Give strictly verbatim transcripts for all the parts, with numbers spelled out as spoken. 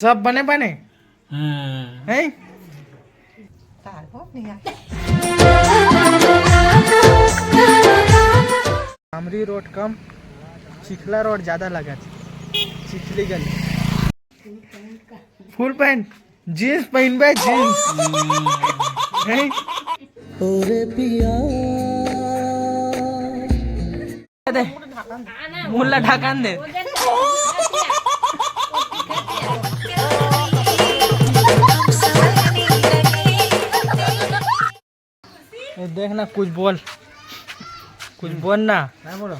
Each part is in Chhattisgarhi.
सब बने बने। हम्म। हैं? तार हो नहीं आया। डामरी रोड कम, चिखला रोड ज्यादा लगत। चिखली गली। फुल पैंट, जींस पहनबे, जींस। हैं? दे, मुंह ला ढकान दे। ए, देख ना, कुछ बोल, कुछ बोल ना। काय बोलो?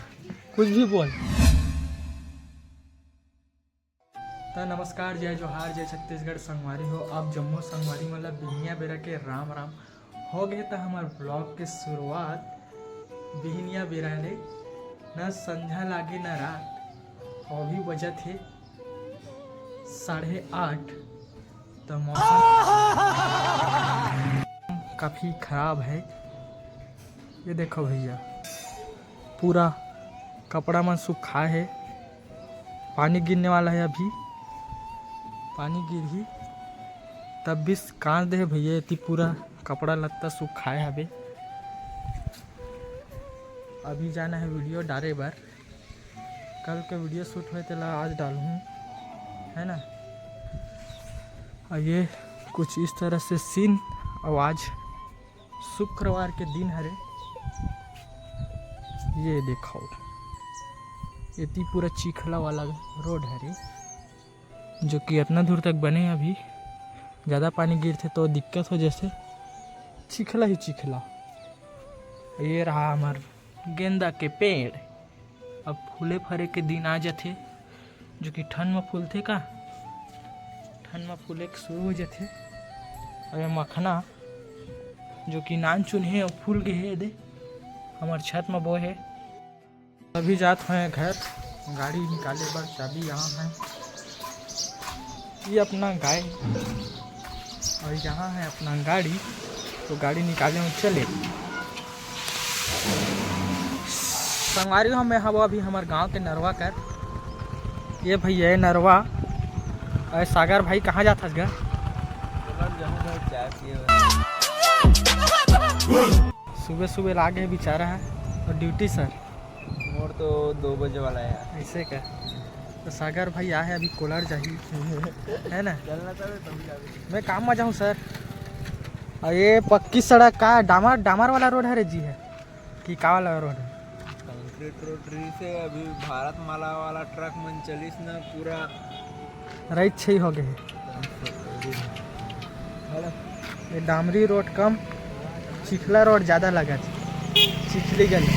कुछ भी बोल। त नमस्कार, जय जोहार, जय छत्तीसगढ़ संगवारी हो। आप जम्मो संगवारी मन ला बिहनिया बेरा के राम राम। हो गए त हमर ब्लॉग के शुरुआत बिहनिया बेरा ले, न संझा लागे न रात। अभी बजत हे साढ़े आठ। त मौसम काफ़ी खराब है। ये देखो भैया, पूरा कपड़ा मन सुखाए है। पानी गिरने वाला है अभी, पानी गिरही तब भी कांच दे है भैया। एती पूरा कपड़ा लत्ता सुखाए हवे। अभी जाना है वीडियो डारे बर, कल के वीडियो शूट होए तेला आज डालूँ, है ना। और ये कुछ इस तरह से सीन। और आज शुक्रवार के दिन हरे। ये देखो, एती पूरा चिखला वाला रोड हरे, जो कि इतना दूर तक बने। अभी ज़्यादा पानी गिरथे तो दिक्कत हो, जैसे चिखला ही चिखला। ये रहा हमार गेंदा के पेड़। अब फूले फरे के दिन आ जाथे, जो कि ठंड में फूलथे का, ठंड में फूले के शुरू हो जाथे। अब ये मखना, जो कि नान चुन हे, अब फूल गे हे, दे हमर छत में बो हे। अभी जात हैं घर, गाड़ी निकाले बर, चाबी यहाँ है। ये अपना गाय और यहाँ है अपना गाड़ी, तो गाड़ी निकाले में चले। संगवारी हो, मैं हवो अभी हमर गांव के नरवा कर। ये भैया, ये नरवा। अरे सागर भाई, कहाँ जात हस गा? सुबह सुबह लागे है बेचारा है और ड्यूटी सर। मोर तो दो बजे वाला है यार। ऐसे का? तो सागर भाई आ है, अभी कोलार जाही, है ना? चलना चाहे तभी जावे। मैं काम में जाऊँ सर। और ये पक्की सड़क का डामर, डामर वाला रोड है रे जी, है कि का वाला रोड है? कंक्रीट रोड रही से अभी भारत माला वाला ट्रक मन चलिस ना, पूरा राइट छही हो गए। ये डामरी रोड कम, चिखला रोड ज़्यादा लगत, चिखली गली।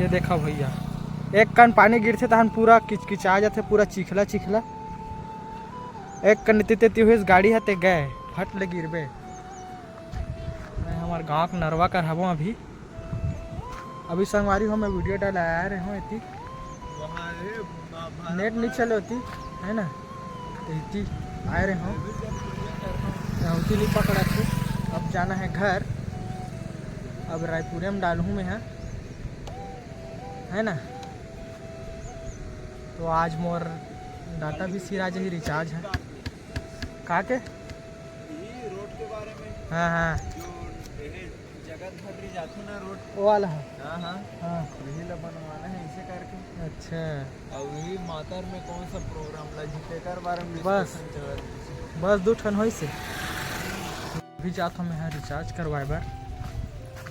ये देखा भैया, एक कन पानी गिरथे तहन पूरा किचकिचा जाथे, पूरा चिखला चिखला। एक कन एती तेती होइस, गाड़ी ह ते गए, फट ले गिरबे। मैं हमार गाँव के नरवा कर हवों अभी। अभी संगवारी हो, मैं वीडियो डाले आए रहे हूँ एती। नेट नहीं चले होती, है ना? तो एती आए रहे हूँ। होती नहीं पकड़ा थे। अब जाना है घर। अब रायपुरे में डालूँ मैं, है, है ना? तो आज मोर डाटा भी सिरा जाही, रिचार्ज है। का के? यही रोड के बारे में हाँ, हाँ। जो ये जगत भर रही जाथू ना रोड। वो वाला है? हाँ, हाँ। हाँ। यही ला बनवाना है इसे करके। अच्छा। और यही मातर में कौन सा प्रोग्राम ला जी, तेकर बारे में बस। Discussion चलत रही। बस दू ठन होइस हे। अभी जात हूँ मैं यहाँ रिचार्ज करवाए बर।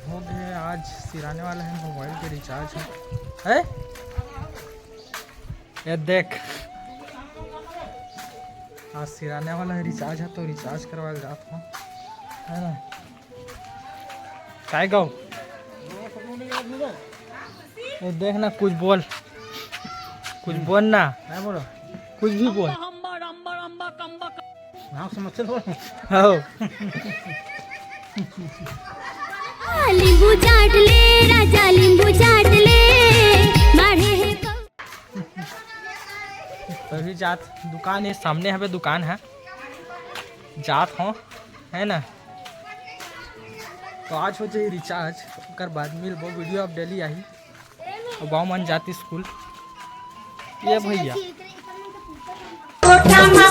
हो गए, आज सिराने वाला है मोबाइल के रिचार्ज है। है? ये देख, आज सिराने वाला है रिचार्ज है, तो रिचार्ज करवा के जात हूँ, है ना? काय गाओ? ये देख ना, कुछ बोल, कुछ बोल ना। मैं बोलो। कुछ भी बोल। नाम समझ से बोल। हो। नींबू चाट ले राजा, नींबू चाट ले, मारे है। तभी जात दुकान है, सामने हवे दुकान है, जात हो, है ना? तो आज हो जाए रिचार्ज, ओकर बाद मिलबो, वीडियो अब डेली आही। अब आओ मन जाती स्कूल। ये भैया। कोठा मा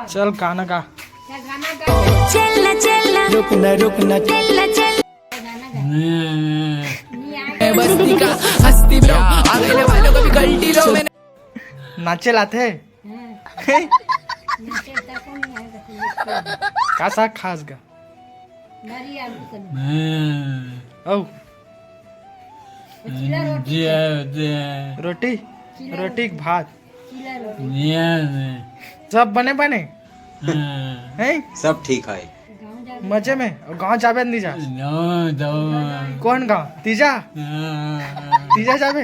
चल गाना गा। चल ना, चल ना। रुक ना, रुक ना। चल ना, चल। मैं बस्ती का हस्ती bro, आगे वालों को भी गल्टी लो मैंने। नाचे लाथे। का साग खास गा? औ। रोटी। रोटी, भात। सब बने बने। हैं? सब ठीक है। मजे में। अउ गाँव जाबे नहीं जा? कौन गाँव? तीजा? तीजा जाबे?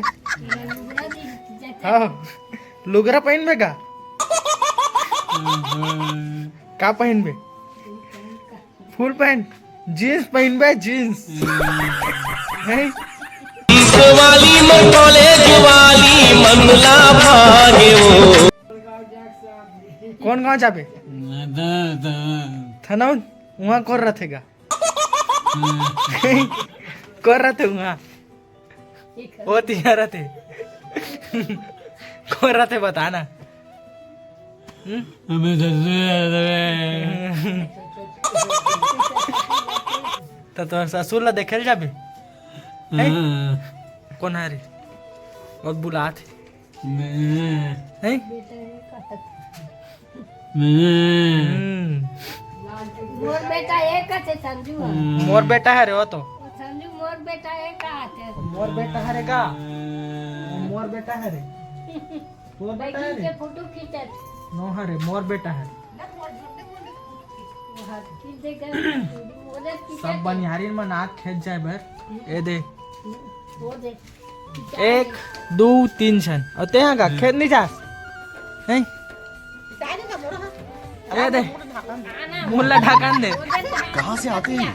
हाँ। लुगरा पहिनबे का? का पहिनबे? Full pant, jeans पहिनबे, jeans। हैं? वाली मन, college वाली मन ला भागे वो। कौन गाँव जाबे? थनौन। उहाँ कोन रथे गा? कोन रथे उहाँ? ओ तिहार आथे। कोन रथे बता ना। हम्म? हमें ससुर आथे। त तोर ससुर ला देखे ल जाबे? हैं? हाँ। कोन हरे? अउ बुलात हे। मैं। हैं? मैं। हम्म। मोर बेटा एक आथे संजू। मोर बेटा हरे ओ तो। ओ संजू मोर बेटा एक आथे। मोर बेटा हरे का? मोर बेटा हरे। तोर बेटा बहिनी हरे? के फोटो खींचत। नो हरे, मोर बेटा हरे। सब बनिहारिन मन आत खेत जाए बर। ए दे। वो दे। एक, दू, तीन झन। अउ तेहा का खेत नहीं जास? हैं? ए दे। मुँह ला ढाकन दे। कहाँ से आते हैं?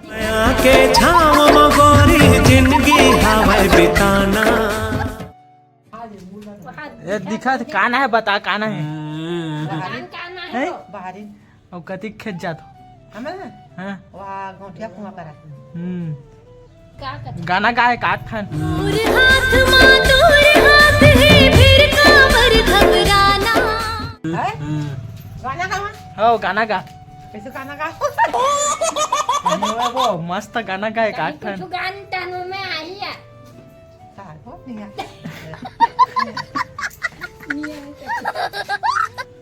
माया के छाँव म गोरी जिंदगी हवय बिताना। ए दिखत काना हे, बता काना हे? हैं? अउ कतिक खेत जात हो? हमें? हाँ। वहाँ गौंटिया कुआं पर है। हम्म। गाना गाए का ठन? तोर हाथ मा तोर हाथ हे, फिर काबर घबराना। हैं? गाना गावा? हो, गाना गा। कैसे गाना गा? वो मस्त गाना गाए का ठन? कुछ गान टनो में आई है। तार हो, नहीं आ।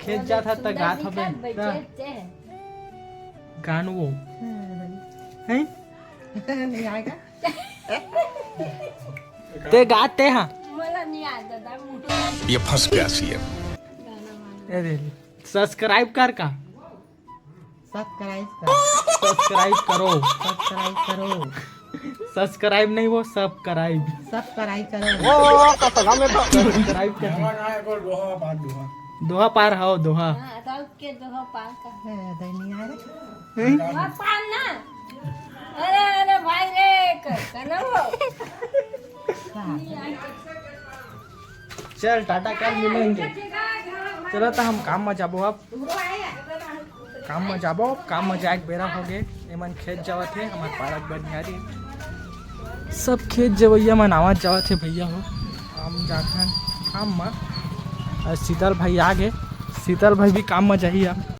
खेत जात हस त गात हबे। गान वो। हैं? नहीं आएगा। ते गात ते हाँ। ये फंस गया सीएम। अरे, subscribe कर का? Subscribe कर। Subscribe करो। Subscribe करो। Subscribe नहीं, वो subscribe। Subscribe करो। Subscribe कर। दोहा पार, दोहा पार, हाँ, दोहा। हाँ, राउत के दोहा पार कर। ए, दे नहीं आ रहे। हैं? दोहा पार ना। अरे, अरे भाई रे, क-, करो। हाँ। चल, टाटा, कल मिलेंगे। चलो, त हम काम म जाबो अब। काम म जाबो, काम म जाए के बेरा हो गे। एमन खेत जावत हे, हमर पालक बनिहारी। सब खेत जवइया मन आवत जावत हे भैया हो। हम जात हन काम म। अउ शीतल भाई आ गे। शीतल भाई भी काम म जाही अब।